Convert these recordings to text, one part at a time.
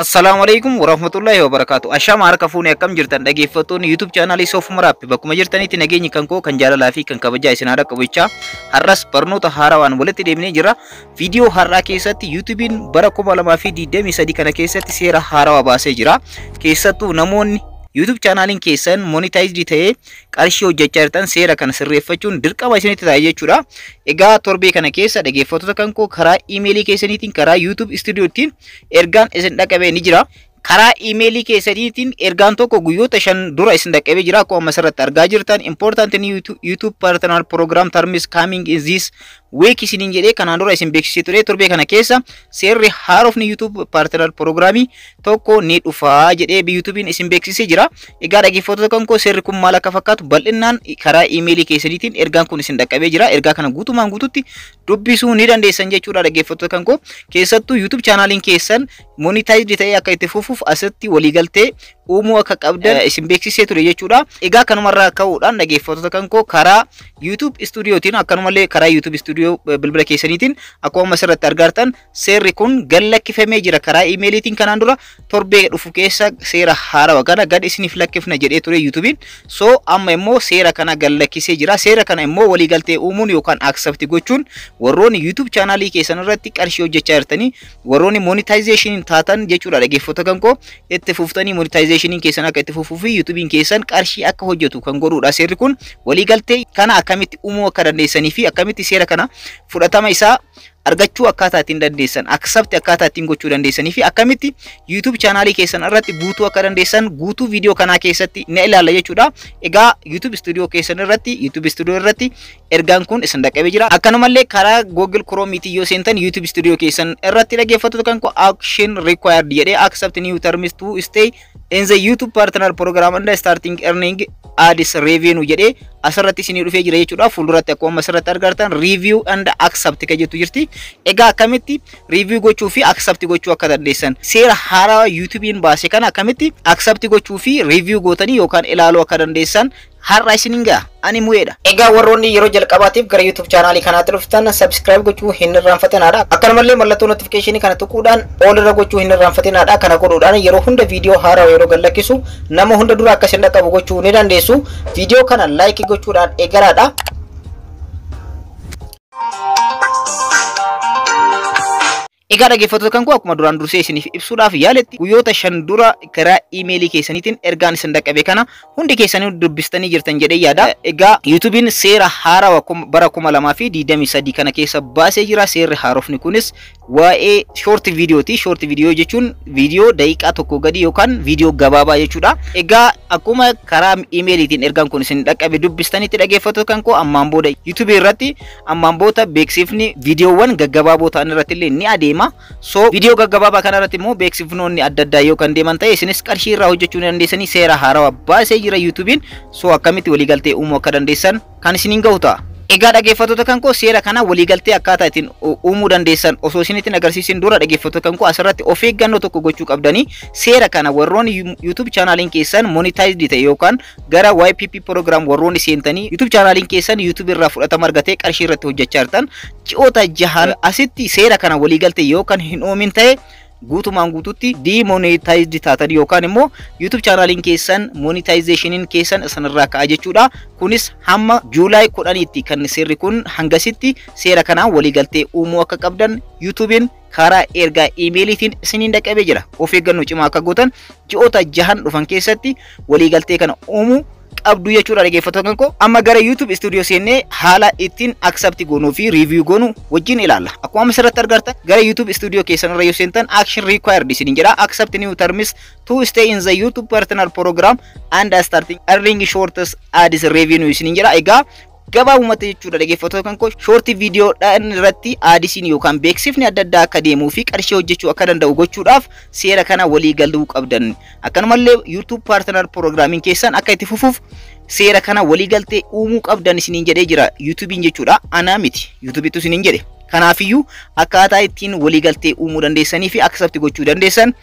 Assalaamu alaikum warahmatullahi wabarakatuh. Ashama harka fuunee, akkam jirtan dhaggeeffattoonni YouTube chaanaalii Sof Maraappi? Bakkuma jirtanitti nageenyi kan koo kan jaalalaa fi kan kabajaa isin haa dhaqqabu jechaa, har'as barnoota haarawaan walitti deemnee jira. Viidiyoo har'aa keessatti YouTube'n bara 2023 kana keessatti seera haarawaa baasee jira. Keessattuu namoonni YouTube chaanaaliin keessan monetized ta'ee qarshii hojjechaa jirtan seera kana sirreeffachuun dirqama isinitti ta'a jechuudha. Egaa torbee kana keessa, dhaggeeffattoota kan koo, karaa iimeelii keessaniitiin, karaa YouTube Studiotiin ergaan isin dhaqqabee ni jira. Karaa iimeelii keessaniitiin ergaan tokko guyyoota 5 dura isin dhaqqabee jira. Akkuma asirratti argaa jirtan, "Important new YouTube Partner Program terms coming in this week" isiniin jedhee kanaan dura isin beeksisee ture. Torbee kana keessa seerri haarofni YouTube Partner Programii tokko ni dhufaa jedhee YouTubein isin beeksisee jira. Egaa dhaggeeffattoota kan koo, seerri kun maal akka fakkaatu bal'inaan karaa iimeelii keessaniitiin ergaan kun isin dhaqqabee jira. Ergaa kana guutumaan guututti dubbisuu ni dandeessan jechuudha, dhaggeeffattoota kan koo. Keessattuu YouTube chaanaaliin keessan monetized ta'ee akka itti fufuuf asitti waliigaltee uumuu akka qabdan isin beeksisee ture jechuudha. Egaa kanumarraa ka'uudhaan, dhaggeeffattoota kan koo, karaa YouTube Studiotiin, akkanumallee karaa YouTube Studio bilbila keessaniitiin akkuma asirratti argartan seerri kun gad lakkifamee jira. Karaa iimeeliitiin kanaan dura torbee dhufu keessa seera haarawaa kana gad isiniif lakkifna jedhee ture YouTubein. So amma immoo seera kana gad lakkisee jira. Seera kana immoo waliigaltee uumuun yookaan accept gochuun warroonni YouTube chaanaalii keessan irratti qarshii hojjechaa jirtanii, warroonni monetization taatan jechuudha, dhaggeeffattoota kan koo, itti fuftanii monetization keessan akka itti fufuu fi YouTubein keessan qarshii akka hojjetu kan godhudha seerri kun. Waliigaltee kana akkamitti uumuu akka dandeessanii fi akkamitti seera kana fudhatama isaa argachuu akkaataa ittiin dandeessan, accept akkaataa ittiin gochuu dandeessanii fi akkamitti YouTube chaanaalii keessan irratti guutuu akka dandeessan guutuu viidiyoo kanaa keessatti ni ilaalla jechuudha. Egaa YouTube Studio keessan irratti, YouTube Studio irratti ergaan kun isin dhaqqabee jira. Akkanumallee karaa Google Chrome yoo seentan YouTube Studio keessan irratti, dhaggeeffattoota kan koo, "Action required" jedhee "Accept new terms to stay in the YouTube Partner Program and starting earning ads revenue" jedhee asirratti isinii dhufee jira jechuudha. Fuulduratti akkuma asirratti argartan "Review and accept" kan jettu jirti. Egaa akkamitti review gochuu fi accept gochuu akka dandeessan, seera haaraa YouTubein baase kana akkamitti accept gochuu fi review gootanii yookaan ilaaluu akka dandeessan har'a isiniin ga'a. Ani mu'eedha. Egaa warroonni yeroo jalqabaatiif gara YouTube chaanaalii kanaatti dhuftan subscribe gochuu hin irraanfatinaadha. Akkanumallee mallattoo notification kana tuquudhaan all irra gochuu hin irraanfatinaadha. Kana godhuudhaan yeroo hunda viidiyoo haaraa yeroo gad lakkisu nama hunda dura akka isin dhaqqabu gochuu ni dandeessu. Viidiyoo kana like gochuudhaan eegalaadha. Egaa dhaggeeffattoota kan koo, akkuma duraan dursee isiniif ibsuudhaaf yaaletti, guyyoota 5 dura karaa iimeelii keessaniitiin ergaan isin dhaqqabe kana hundi keessanii dubbistanii jirtan jedhee yaada. Egaa YouTubein seera haarawaa bara 2023 kana keessa baasee jira. Seerri haarofni kunis waa'ee short viidiyooti. Short viidiyoo jechuun viidiyoo daqiiqaa 1 gadi yookaan viidiyoo gabaabaa jechuudha. Egaa akkuma karaa iimeeliitiin ergaan kun isin dhaqqabe dubbistanitti, dhaggeeffattoota kan koo, ammaan booda YouTube irratti ammaan booda beeksifni viidiyoowwan gaggabaaboo ta'an irratti illee ni adeema. So viidiyoo gaggabaabaa kana irratti immoo beeksifnoonni adda addaa yoo kan deeman ta'e isinis qarshii irraa hojjechuu ni dandeessanii. Seera haarawaa baasee jira YouTubein. So akkamitti waliigaltee uumuu akka dandeessan kan isiniin gahu ta'a. Egaa dhaggeeffattoota kan koo, seera kana waliigaltee akkaataa ittiin uumuu dandeessan osoo isinitti agarsiisin dura, dhaggeeffattoota kan koo, asirratti of eeggannoo tokko gochuu qabdanii. Seera kana warroonni YouTube chaanaaliin keessan monetized ta'e yookaan gara YPP program warroonni seentanii YouTube chaanaaliin keessan YouTube irraa fudhatama argatee qarshii irratti hojjechaa jirtan, ji'oota 6n asitti seera kana waliigaltee yookaan hin uumin ta'e guutumaan guututti demonetized taatan yookaan immoo YouTube chaanaaliin keessan monetizationiin keessan isinirraa ka'a jechuudha. Kunis hamma Juulaay 10tti kan seerri kun, hangasitti seera kanaan waliigaltee uumuu akka qabdan YouTubein karaa ergaa iimeeliitiin isiniin dhaqqabee jira. Of eeggannoo cimaa akka gootan, ji'oota 6n dhufan keessatti waliigaltee kana uumuu qabdu jechuudha, dhaggeeffattoota kan koo. Amma gara YouTube Studio seennee haala ittiin accept goonuu fi review goonu wajjin ilaalla. Akkuma asirratti argartan gara YouTube Studio keessan irra yoo seentan "Action required" isiniin jedha. "Accept new terms to stay in the YouTube Partner Program and starting earning shorts ads revenue" isiniin jedha. Egaa gabaabumatti jechuudha, dhaggeeffattoota kan koo, short viidiyoodhaan irratti adsiin yookaan beeksifni adda addaa akka deemuu fi qarshii hojjechuu akka danda'u gochuudhaaf seera kana walii galuu qabdan. Akkanumallee YouTube Partner Programmiin keessan akka itti fufuuf seera kana walii galtee uumuu qabdan isiniin jedhee jira YouTubein jechuudha. Anaa miti, YouTubeittu isiniin jedhe. Kanaafiyyuu akkaataa ittiin walii galtee uumuu dandeessanii fi accept gochuu dandeessan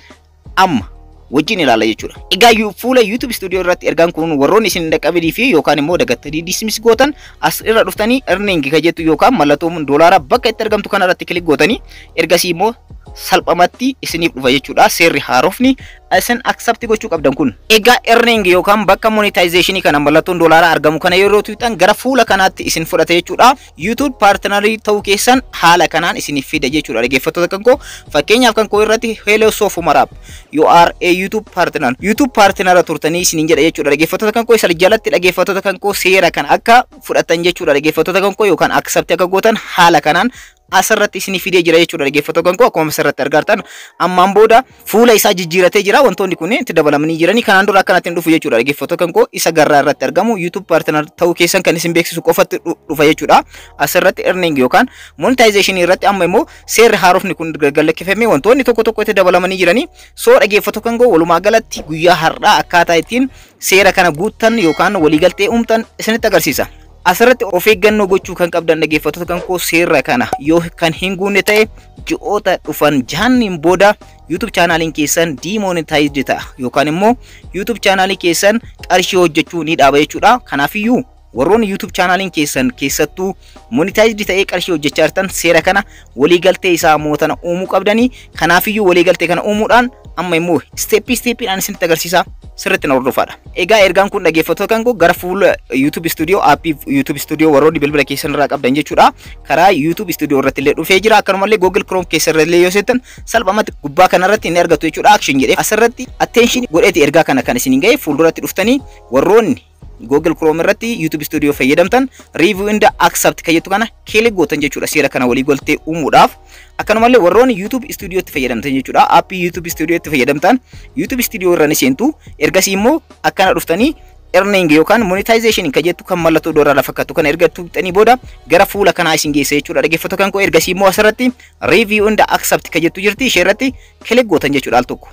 amma wajjin ilaalla jechuudha. Egaa fuula YouTube Studio irratti ergaan kun warroonni isin dhaqqabanii fi yookaan immoo dagattanii dismiss gootan, as irra dhuftanii "Earning" ka jettu yookaan mallattoo doolaaraa bakka itti argamtu kana irratti click gootanii, ergasii immoo Salphamatti isiniif dhufa jechuudha. Seerri haarofni isin accept gochuu qabdan kun. Egaa earning yookaan bakka monetization kana mallattoon doolaaraa argamu kana yeroo tuqxan gara fuula kanaatti isin fudhata jechuudha. YouTube partnerii ta'uu keessan haala kanaan isiniif fida jechuudha. Dhaggeeffattoota kan koo, fakkeenyaaf kan koo irratti "Hello Sof Umar App, you are a YouTube partner." YouTube partner turtanii isiniin jedha jechuudha. Dhaggeeffattoota kan koo, isa jalatti dhaggeeffattoota kan koo seera kan akka fudhatan jechuudha. Dhaggeeffattoota kan koo, yookaan accept akka gootan haala kanaan asirratti isinii fidee jira jechuudha. Dhaggeeffattoota kan koo, akkuma asirratti argartan ammaan booda fuula isaa jijjiiratee jira. Wantoonni kunneen itti dabalamanii jiranii kanaan dura akkanatti hin dhufu jechuudha. Dhaggeeffattoota kan koo, isa garraa irratti argamu YouTube partner ta'uu keessan kan isin beeksisu qofatti dhufa jechuudha. Asirratti earning yookaan monetization irratti amma immoo seerri haarofni kun galakkifamee wantoonni tokko tokko itti dabalamanii jiranii. So dhaggeeffattoota kan koo, walumaa galatti guyyaa har'aa akkaataa ittiin seera kana guuttan yookaan waliigaltee uumtan isinitti agarsiisa. Asirratti of eeggannoo gochuu kan qabdan, dhaggeeffattoota kan koo, seera kana yoo kan hin guunne ta'e ji'oota dhufan jahanniin booda YouTube chaanaaliin keessan demonetized ta'a yookaan immoo YouTube chaanaalii keessan qarshii hojjechuu ni dhaaba jechuudha. Kanaafiyyuu warroonni YouTube chaanaaliin keessan keessattuu monetized ta'ee qarshii hojjechaa jirtan seera kana waliigaltee isaa mootana uumuu qabdanii. Kanaafiyyuu waliigaltee kana uumuudhaan amma immoo step stepiidhaan isinitti agarsiisa, sirriitti na hordofaadha. Egaa ergaan kun, dhaggeeffattoota kan koo, gara fuula YouTube Studio, aappii YouTube Studio warroonni bilbila keessan irraa qabdan jechuudha. Karaa YouTube Studio irratti illee dhufee jira. Akkanumallee Google Chrome keessa irra illee yoo seettan salphumatti gubbaa kanarratti ni argattu jechuudha. Action jedhee asirratti attention godheeti ergaa kana kan isiniin ga'e. Fuulduratti dhuftanii warroonni Google Chrome irratti YouTube Studio fayyadamtan review and accept kan jettu kana click gootan jechuudha, seera kana walii galtee uumuudhaaf. Akkanumallee warroonni YouTube Studio itti fayyadamtan jechuudha, aappii YouTube Studio itti fayyadamtan YouTube Studio irra ni seentu. Ergasii immoo akkana dhuftanii earning yookaan monetization kan jettu kan mallattoo doolaara fakkaatu kana erga tuqxanii booda gara fuula kanaa isin geessa jechuudha. Dhaggeeffattoota kan koo, ergasii immoo asirratti review and accept kan jettu jirti, ishee irratti click gootan jechuudha al tokko.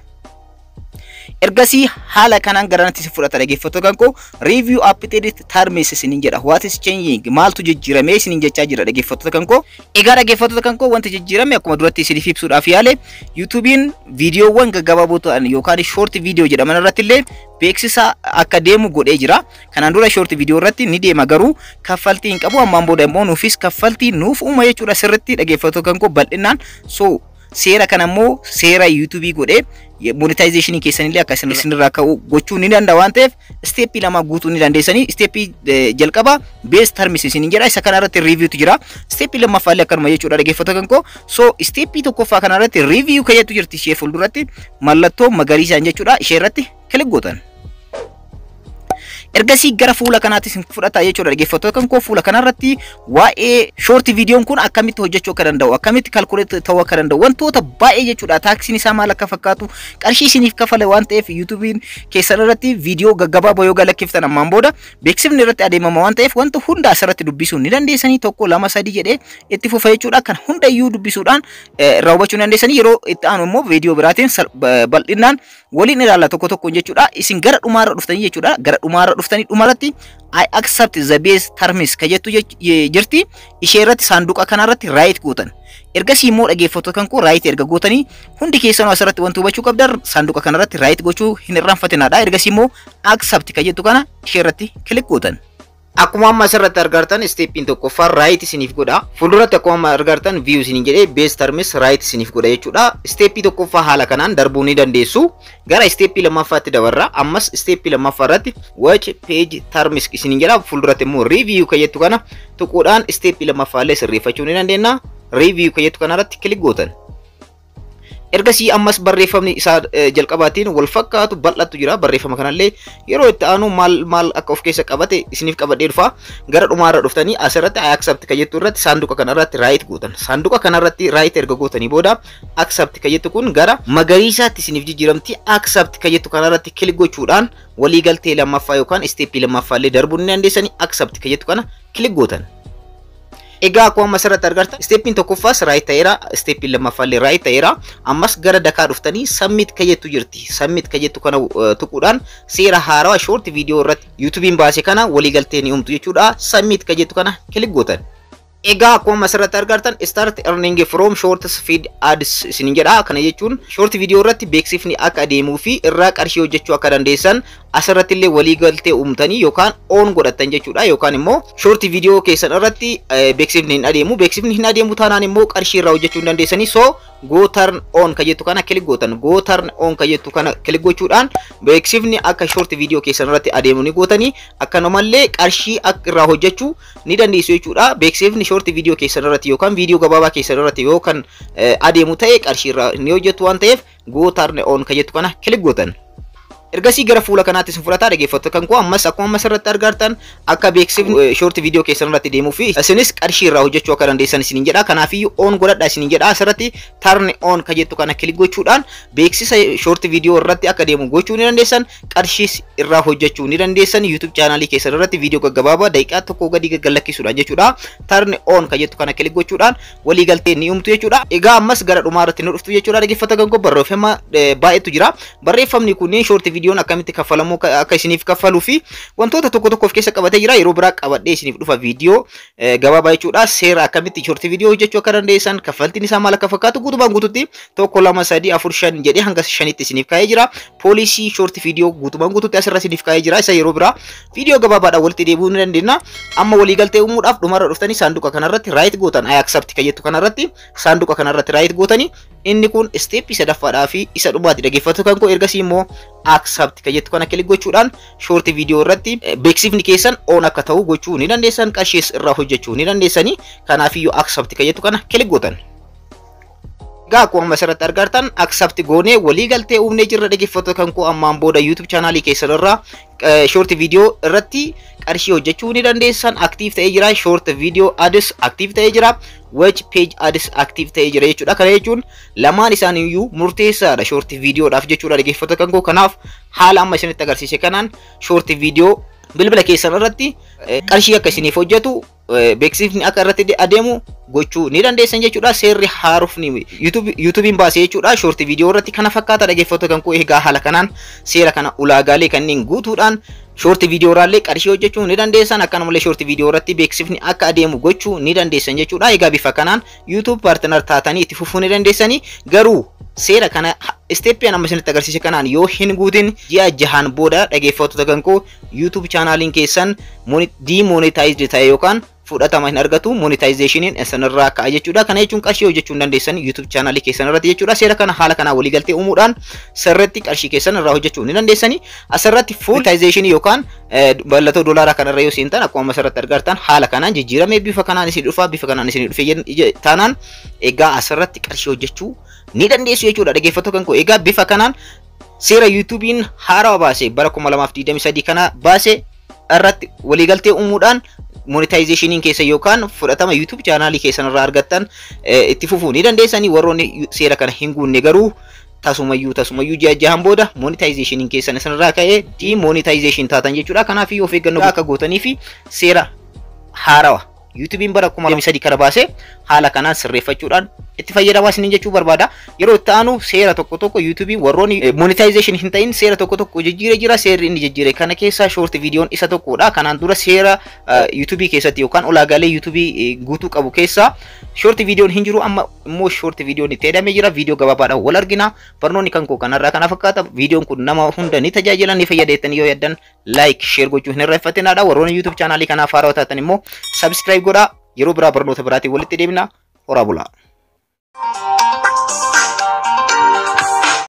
Ergasii haala kanaan garanatti si fudhata. Dhaggeeffattoota kan koo, review updated terms isiniin jedha. What is changing? Maaltu jijjiirame isiniin jechaa jira, dhaggeeffattoota kan koo. Egaa dhaggeeffattoota kan koo, wanti jijjiirame akkuma duratti isiniif ibsuudhaaf yaale YouTube'n viidiyoowwan gaggabaaboo ta'an yookaan short video jedhaman irratti illee beeksisa akka deemu godhee jira. Kanaan dura short video irratti ni deema garuu kaffaltii hin qabu. Ammaan booda immoo nuufis kaffaltii nuuf uuma jechuudha sirritti, dhaggeeffattoota kan koo, bal'inaan. So seera kana immoo seera YouTubeii godhee monetization keessanillee akka isinirraa ka'u gochuu ni danda'a waan ta'eef stepii lama guutuu ni dandeessanii. Stepii jalqaba base terms isiniin jedha, isa kana irratti reviewtu jira. Stepii lammaffaallee akkanuma jechuudha, dhaggeeffattoota kan koo. So stepii tokkoffaa kana irratti review kayyattu jirti, ishee fuulduratti mallattoo magariisaan jechuudha, ishee irratti click gootan. Ergasii gara fuula kanaatti isin fudhata jechuudha. Dhaggeeffattoota kan koo, fuula kanarratti waa'ee short viidiyoon kun akkamitti hojjechuu akka danda'u, akkamitti calculate ta'uu akka danda'u, wantoota baay'ee jechuudha. Taaksiin isaa maal akka fakkaatu, qarshii isiniif kafale waan ta'eef YouTube'n keessan irratti viidiyoo gaggabaaboo yoo galakkiftan ammaan booda beeksifni irratti adeemama waan ta'eef wanta hunda asirratti dubbisuu ni dandeessanii. Tokko, lama, sadii jedhee itti fufa jechuudha. Kan hundayyuu dubbisuudhaan irraa hubachuu ni dandeessanii. Yeroo itti aanu immoo viidiyoo biraatiin bal'inaan waliin ilaalla tokko tokkoon jechuudha. Isin gara dhumaarra dhuftanii jechuudha. Gara dhumaarra dhuftanii dhumarratti "I accept the base terms" ka jettu jirti. Ishee irratti saanduqa kanarratti right gootan. Ergasii immoo, dhaggeeffattoota kan koo, right erga gootanii hundi keessanuu asirratti wanti hubachuu qabdan saanduqa kanarratti right gochuu hin irraanfatinaadha. Ergasii immoo accept ka jettu kana ishee irratti click gootan. Akkuma amma asirratti argartan stepiin tokkoffaan right isiniif godha. Fuulduratti akkuma amma argartan view isiniin jedhee base terms right isiniif godha jechuudha. Stepii tokkoffaa haala kanaan darbuu ni dandeessu. Gara stepii lammaffaatti dabarra. Ammas stepii lammaffaa irratti watch page terms isiniin jedha. Fuulduratti immoo review kan jettu kana tuquudhaan stepii lammaffaa illee sirreeffachuu ni dandeenya. Review kan jettu kanarratti click gootan. Ergasii ammas barreeffamni isaa jalqabaatiin wal fakkaatu bal'attu jira. Barreeffama kanallee yeroo itti aanu maal maal akka of keessa qabate isiniif qabadhee dhufa. Gara dhumaarra dhuftanii asirratti "I accept" kan jettu irratti saanduqa kanarratti right gootan. Saanduqa kanarratti right erga gootanii booda accept kan jettu kun gara magariisaatti isiniif jijjiiramti. Accept kan jettu kanarratti click gochuudhaan waliigaltee lammaffaa yookaan stepii lammaffaa illee darbuu ni dandeessanii. Accept kan jettu kana click gootan. Egaa akkuma amma asirratti argartan stepiin tokkoffaas right ta'eera, stepiin lammaffaallee right ta'eera. Ammas gara dakaa dhuftanii submit ka jettu jirti. Submit ka jettu kana tuquudhaan seera haarawaa short viidiyoo irratti YouTube'n baase kana waliigaltee ni uumtu jechuudha. Submit ka jettu kana click gootan. Egaa akkuma asirratti argartan, "Start earning from short feed ads" isin jedha. Kana jechuun short video irratti beeksifni akka adeemuu fi irraa qarshii hojjechuu akka dandeessan asirratti illee walii galtee uumtanii yookaan on godhattan jechuudha. Yookaan immoo short video keessan irratti beeksifni hin adeemu. Beeksifni hin adeemu taanaan immoo qarshii irraa hojjechuu hin dandeessanii. So "go turn on" ka jettu kana click gootan. "Go turn on" ka jettu kana click gochuudhaan beeksifni akka short video keessan irratti adeemu ni gootanii, akkanumallee qarshii akka irraa hojjechuu ni dandeessu jechuudha. Beeksifni short video keessan irratti yookaan viidiyoo gabaabaa keessan irratti yoo kan adeemu ta'e, qarshii irraa ni hojjettu waan ta'eef, "go turn on" ka jettu kana click gootan. Ergasii gara fuula kanaatti isin fudhataa, dhaggeeffattoota kan koo. Ammas akkuma ammas irratti argartan, akka beeksifni short video keessan irratti deemuu fi isinis qarshii irraa hojjechuu akka dandeessan isiniin jedha. Kanaafiyyuu on godhadha isiniin jedha. Asirratti "turn on" ka jettu kana click gochuudhaan beeksisa short video irratti akka deemu gochuu ni dandeessan. Qarshiis irraa hojjechuu ni dandeessan YouTube chaanaalii keessan irratti viidiyoo gaggabaabaa daqiiqaa 1 gadi gaggallakkisuudhaan jechuudha. "Turn on" ka jettu kana click gochuudhaan waliigaltee ni uumtu jechuudha. Egaa ammas gara dhumaa irratti nu dhuftu jechuudha. Dhaggeeffattoota kan koo, barreeffama baay'eetu jira. Barreeffamni kunneen short viidiyoon akkamitti kaffalamuu, akka isiniif kaffaluu fi wantoota tokko tokko of keessa qabatee jira. Yeroo biraa qabadhee isiniif dhufa viidiyoo gabaabaa jechuudha. Seera akkamitti short viidiyoo hojjechuu akka dandeessan, kaffaltiin isaa maal akka fakkaatu guutumaan guututti tokko, lama, sadii, afur, shan jedhee hanga shanitti isiniif kaa'ee jira. Policy short viidiyoo guutumaan guututti asirra isiniif kaa'ee jira. Isa yeroo biraa viidiyoo gabaabaadhaan walitti deebi'uu ni dandeenya. Amma waliigaltee uumuudhaaf dhumarra dhuftanii saanduqa kanarratti right gootan. "I accept" kan jettu kanarratti, saanduqa kanarratti right gootanii, inni kun step sadaffaadhaa fi isa dhumaati, dhaggeeffattoota kan koo. Ergasii immoo "accept" kan jettu kana click gochuudhaan short viidiyoo irratti beeksifni keessan on akka ta'u gochuu ni dandeessan, qarshiis irraa hojjechuu ni dandeessanii. Kanaafiyyuu "accept" kan jettu kana click gootan. Egaa akkuma asirratti argartan, accept goonee waliigaltee uumnee jirra, dhaggeeffattoota kan koo. Ammaan booda YouTube chaanaalii keessan irraa short viidiyoo irratti qarshii hojjechuu ni dandeessan. Active ta'ee jira. Short video ads active ta'ee jira. Watch page ads active ta'ee jira jechuudha. Kana jechuun lamaan isaaniiyyuu murteessaadha short viidiyoodhaaf jechuudha, dhaggeeffattoota kan koo. Kanaaf haala amma isinitti agarsiise kanaan short viidiyoo bilbila keessan irratti qarshii akka isiniif hojjetu, beeksifni akka irratti adeemu gochuu ni dandeessan jechuudha. Seerri haarofni YouTubein baasee jechuudha. Short viidiyoo irratti kana fakkaata, dhaggeeffattoota kan koo. Egaa haala kanaan seera kana, ulaagaalee kanneen guutuudhaan short viidiyoo irraallee qarshii hojjechuu ni dandeessan. Akkanumallee short viidiyoo irratti beeksifni akka adeemu gochuu ni dandeessan jechuudha. Egaa bifa kanaan YouTube partner taatanii itti fufuu ni dandeessanii. Garuu seera kana step amma isinitti agarsiise kanaan yoo hin guutin, ji'a 6n booda, dhaggeeffattoota kan koo, YouTube chaanaaliin keessan demonetized ta'e yookaan fudhatama hin argatu, monetizationiin isinirraa ka'a jechuudha. Kana jechuun qarshii hojjechuu hin dandeessan YouTube chaanaalii keessan irratti jechuudha. Seera kana haala kanaa waliigaltee uumuudhaan sirriitti qarshii keessan irraa hojjechuu ni dandeessani. Asirratti full monetization yookaan mallattoo doolaaraa kanarra yoo seentan, akkuma asirratti argartan haala kanaan jijjiiramee bifa kanaan isin dhufa. Bifa kanaan isin dhufe taanaan, egaa asirratti qarshii hojjechuu ni dandeessu jechuudha, dhaggeeffattoota kan koo. Egaa bifa kanaan seera YouTubein haarawaa baase, bara 2023 kana baase irratti waliigaltee uumuudhaan monetizationiin keessa yookaan fudhatama YouTube chaanaalii keessan irraa argattan itti fufuu ni dandeessanii. Warroonni seera kana hin guunne garuu tasumayyuu tasumayyuu ji'a 6n booda monetizationiin keessan isinirraa ka'ee demonetization taatan jechuudha. Kanaaf of eeggannoo akka gootanii fi seera haarawa YouTubein bara 2003 kana baase haala kanaan sirreeffachuudhaan itti fayyadamaa isiniin jechuu barbaada. Yeroo itti aanu seera tokko tokko YouTubein warroonni monetization hin ta'in seera tokko tokko jijjiiree jira. Seerri inni jijjiire kana keessaa short viidiyoon isa tokkodha. Kanaan dura seera YouTubeii keessatti yookaan ulaagaalee YouTubeii guutuu qabu keessaa short viidiyoon hin jiru. Amma immoo short viidiyoon itti hidhamee jira. Viidiyoo gabaabaadhaan wal argina. Barnoonni kan koo kanarraa kana fakkaata. Viidiyoon kun nama hunda ni tajaajila, ni fayyada jettanii yoo yaaddan, like, share gochuu hin irraanfatinaadha. Warroonni YouTube chaanaalii kanaaf haarawaa taatan immoo subscribe godhaa. Yeroo biraa barnoota biraatiin walitti deebina. Horaa bulaa.